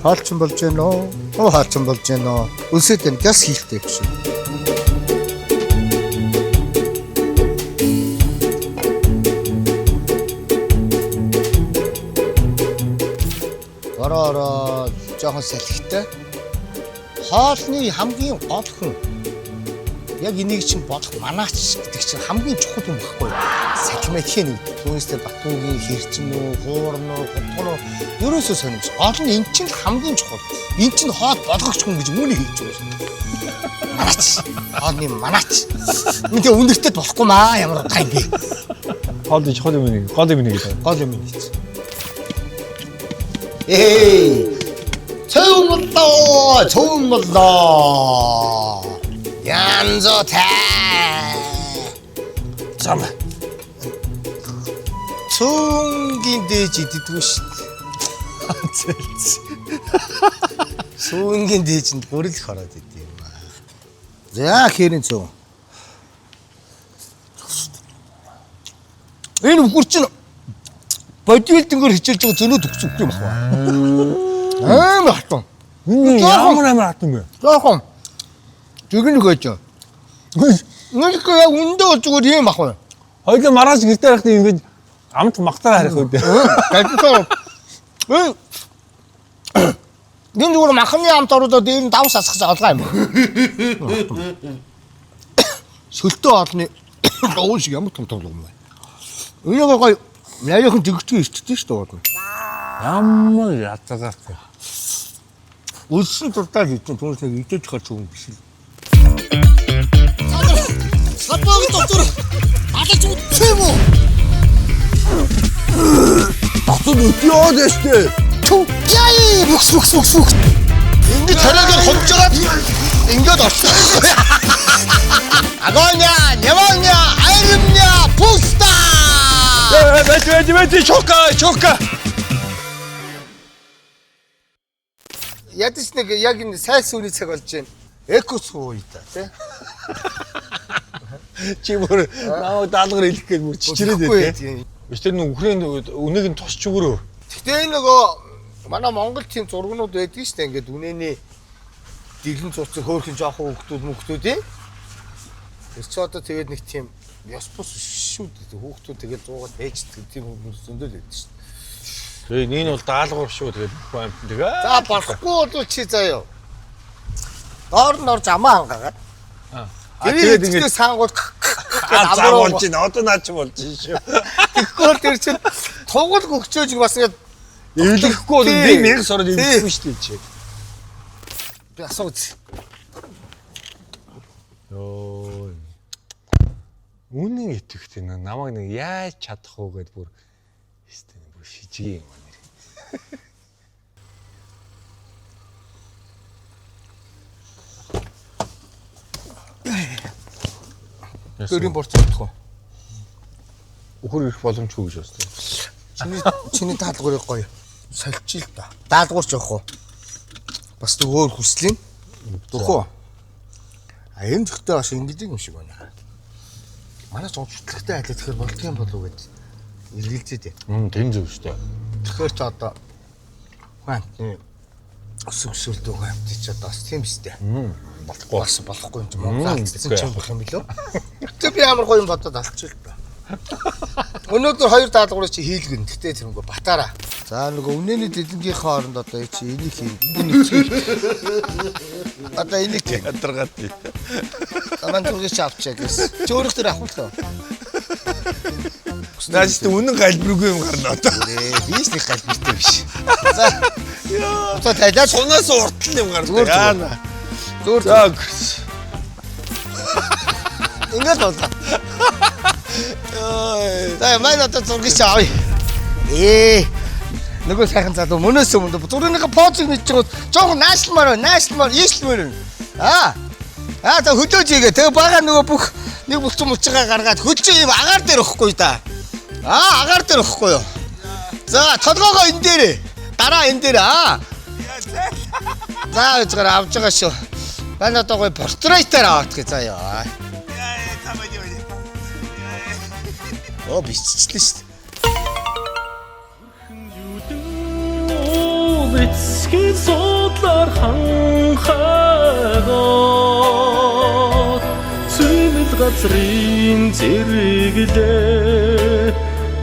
Хаалчин болж гэнэ үү? Оо хаалчин болж гэнэ үү? Өсөд энэ гяс хийхтэй гэсэн. Ороо ороо жоохон салхитай. Хоолны хамгийн гол хүн Яг энийг чинь бодох манаач гэдэг чинь хамгийн чухал юм багхгүй юу? Сахимахын нэг түүнээсээ Батүгийн хэрчин үү, хуурн уу, гутган уу ерөөсөө сонирмж. Гол нь эн чинь л хамгийн чухал. Эн чинь хоол болгогч хүн гэж үүнийг хэлж байгаа юм. Манаач. Хоолны манаач. Мэдээ үнэртэд болохгүй маа ямар удаа юм бэ? Хоол чухал юм нэг. Гол юм нэг гэдэг. Гол юм нийц. Эй! Цөөн боллоо! Цөөн боллоо! Янзо та. Зам. Цөөнгийн дээж иддэггүй шүү дээ. Зэлц. Цөөнгийн дээжинд гурил их ороод идэв юм аа. За хэрэн цөөн. Энэ үхэр чинь бодибилдингээр хичээлж байгаа зөнөө төгс үхэр юм байна. Амар хатан. Ямар амар хатан бэ? Жохон. Зүгэн нөгөөж. Нэг яг үндэ бол зүгээр юм ах вэ? Хоёулаа маргааш гэртээ харахад ингэж амт мактаар харах үү дээ. Галзуу. Э. Энэ зүгээр махны амт ороод дээр нь давс асах олгоо юм. Сөлтөө олны уун шиг ямар том том юм бэ? Энийг гоё нарийнхан жигчгүй ичдэг шүү дээ. Ямар язгаартай. Үлсэн дуртай хийсэн түүнээс нэг идэж гарч юм биш л. Салбаагийн доктор алаж үтсэн юм уу? Доктор өдөөд штэ. Тү. Яй бүкс бүкс бүкс бүкс. Ингээд тариагаар хомж жагаад ингээд орсон. Агоня, нямоня, айрмня, пуста. Бэт бэт бэт чока чока. Ядаж нэг яг энэ сайн сүүний цаг болж байна. Эко суу та тий. Чи бүр намайг даалгавар хэлэх гээд бүр чичрээд Тэгэхгүй байт. Биш тэр нэг үхрийн үнэг нь тусч өгөрөө. Гэтэ энэ нөгөө манай Монгол тийм зургнууд байдаг шүү дээ. Ингээд үнэний дэглэн цуцсан хөөрхөн жоохон хүүхдүүд мөхтүүд. Тэр чи одоо тэгээд нэг тийм ёс бус шүү дээ. Хүүхдүүд тэгээд зуугаад ээждэг тийм хүмүүс зөндөл байдаг шүү дээ. Тэгээ энэ бол даалгавар шүү тэгээд бүх амт тэгээ. За болохгүй бол чи заяа. Доор нь орж амаа хангаагаад. Тэгээд Тэгээд ингээд саангууд аа за болж байна. Одоо наа чи болж байна шүү. Тэгэхгүй бол тэр чинь тугал гөгчөөж бас ингээд Эвлэхгүй бол Тий. нэг мянга сороод Тий. эвлэхгүй шүү дээ чи. би асууц. Йоо. Үнэн итгэвтэй намайг нэг яаж чадах уу гэд бүр өстэй бүр шижиг юм аа нэр. Дөрийн борц бодох уу? Үхэр ирэх боломжгүй гэж бодсон. Чиний чиний даалгаврыг гоё сольчих л да. Даалгаварч явах уу? Бас нэг өөр хүслийн. Дөхөө. А энэ зөвхөн бас ингэж юм шиг байна. Манай ч удирдлагатай айлаа тэгэхээр болдго юм болов уу гэд эргэлзээд байна. Мм тэм зөв шүү дээ. Тэгэхээр ч одоо хүн амтны өсөг өсөлтөө хүн амт ч одоо бас тийм биз дээ. Болохгүй. Бас болохгүй юм чи Монгол алдсан тэгэхгүй ч юм байх юм билүү? Гэтэ би ямар гоё юм бодоод алдчих л та. Өнөөдөр хоёр даалгаврыг чи хийлгэн. Гэтэ тэрнгөө батаараа. За нөгөө үнэний дэлгэнгийнхээ хооронд одоо чи энийг хийн. Одоо энийг хийн. Ядаргаад тий. Аман зүрхийг чи авчаа гэсэн. Чи өөрөх дээр авах л тоо. Наач чи үнэн галбиргүй юм гарна одоо. Би ч нэг галбиртай биш. За. Одоо тайлаад Сунаас уртл юм гарна. Зүгээр, зүгээр. Яана. зөөр За гэрс. Ингээд боллоо. За маань одоо зургийг чи авъя. Ээ. Нөгөө сайхан залуу мөнөөс өмнө зургийнхаа позыг мэдж байгаа жоохон наашлмаар байна, наашлмаар, ийшлмээр байна. Аа. Аа за хөлөөж ийгээ. Тэгээ бага нөгөө бүх нэг булчин мулчгаа гаргаад хөлжөө юм агаар дээр өгөхгүй да. Аа агаар дээр өгөхгүй юу. За толгоогоо энэ дээрээ. Дараа энэ дээр аа. За зүгээр авч байгаа шүү. Манай одоо гоё портрейтээр аваадах заа яа. Оо биччихлээ шүү дээ. Уул эцгийн судлаар ханхайгаад цүмэл газрын зэрэглээ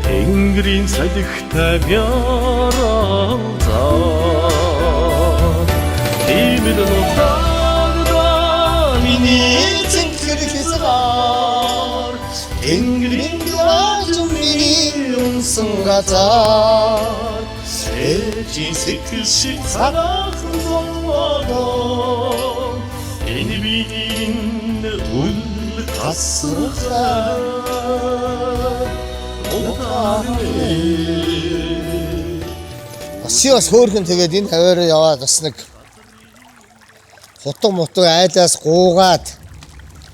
Тэнгэрийн салхитай бяралзаа. Тиймэл нутагда миний Эзэн зэрэг Тэнгэрийн диваажин миний унсан газар. Ээжийн сэтгэл шиг цагаахан зовоодоо. Энэ бидний үл тасрахлаа. Бас бас хөөрхөн тэгээд энэ хаваараа яваад бас нэг хутга мутга айлаас гуугаад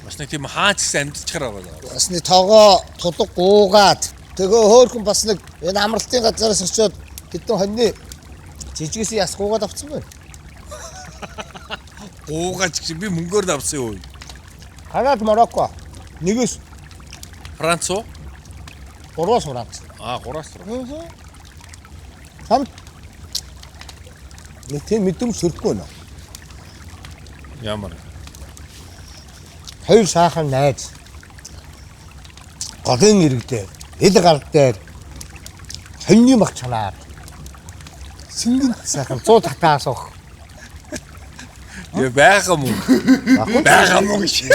Бас нэг тийм хаач гэсэн амьдчаар байгаа. бас нэг тогоо тулга гуугаад тэгээ хөөрхөн бас нэг энэ амралтын газараас очиод хэдэн хоньны жижигсэн яс гуугаад авсан байна. Гуугаач гэж би мөнгөөр нь авсан юу? Канад Марокко нэгээс Франц уу? гурваас Франц. Аа, гураас руу. Хамт нэг тийм мэдрэмж сөрөхгүй нөө. Ямар? Хоёр сайхан найз голын ирэг дээр, ил гар дээр хоньны мах чанаар сингэн сайхан 100 татаа асуух. Яа байгаа мөн. Байгаа мөн гэж.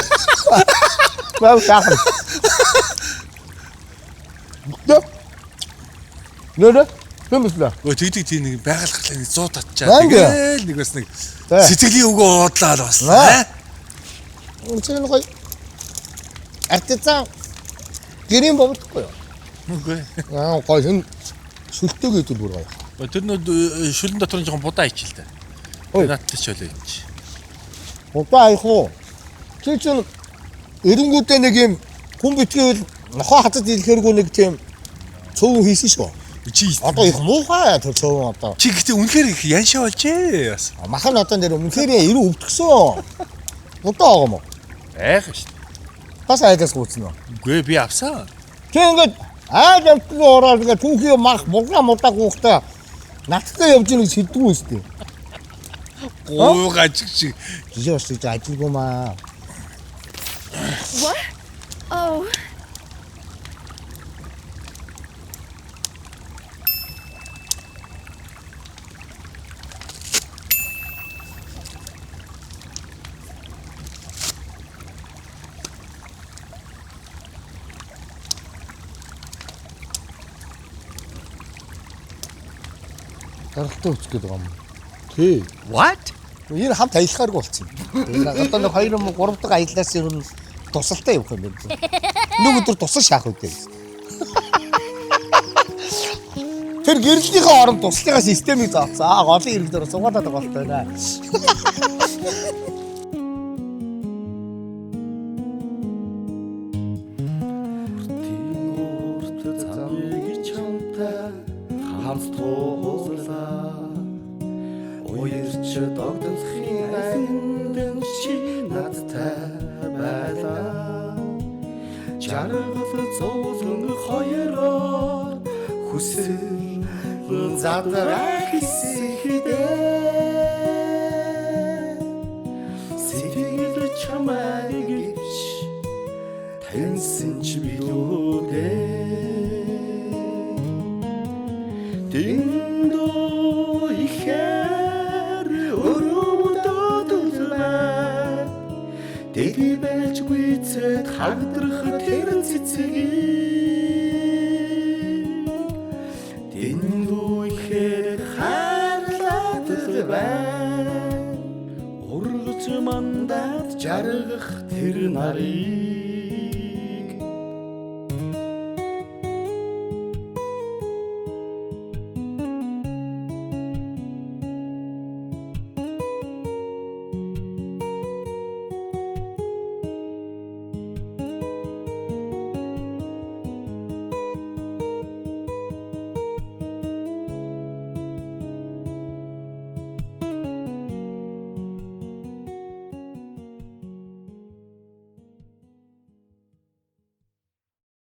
Баа сайхан. Нэ? Нэ? Хэмэслээ. Өө тэгдэг тийм нэг байгаль гарлаа нэг 100 татчаа. Банг. Тэгэл нэг бас нэг Тэ. сэтгэлийн үгөө уудлаа л бас. Аа. Аа. Үнцэн гоё. Артизан гэрийн бовдохгүй юу? Үгүй. Аа гоё энэ сүлтэйг идвэл бүр гоё. Өө, Тэр нөө шүлэн дотор нь жоохон будаа ичил та. Ой. Наадтай ч болоо юм чи. Будаа аях уу? Чи чинь эренгүүдээ нэг юм хүн битгийвэл нохоо хатад илэхэргүй нэг тийм цөөн хийсэн шүү. Чи Одоо их муухай тэр цөөн одоо. чи гэтээ үнэхээр их яншаа болжээ бас. Мах нь одоо нэр үнэхээр эрүү өвдгсөн. Будаа байгаа юм уу? Айх шүү дээ. Бас айлаас гүйцэн үү? Үгүй би авсан. Чи ингээд айл амтны ороод ингээд түүхий мах мулгаа мудаа гуухтай надтай явж ийн гэж хэлдэггүй юм шүү дээ. Гуугаач чи. Жишээ бас гэж ажилгүй маа. What? Oh. Даралтай үсэх гээд байгаа юм. Тий. What? Энэ хамт аялахааргүй болсон юм. Одоо нэг 2 юм 3 дахь аяллаас ер нь тусалтай явах юм байна. Нэг өдөр тусал шаах үдээ. Тэр гэрлийнхээ оронд туслахаа системийг заасан. Аа голын ирэг дээр суугаад байгаа болтой байна. Урт замыг чамтай хамт туулаа. Уярч догдлохын айлын чи надтай байлаа. Жаргал зовлон хоёроор хүсэл задрах хэсэгдээ. Сэтгэл чамайг гिच таньсан ч билүү дээ. Дэндүү ихээр өрөвдөдөлмэй. Дэги байж гүйцэд хагдрах тэр цэцгийг. Дэндүү ихээр хайрлаад л байна. Ургаж мандаад жаргах тэр нарыг.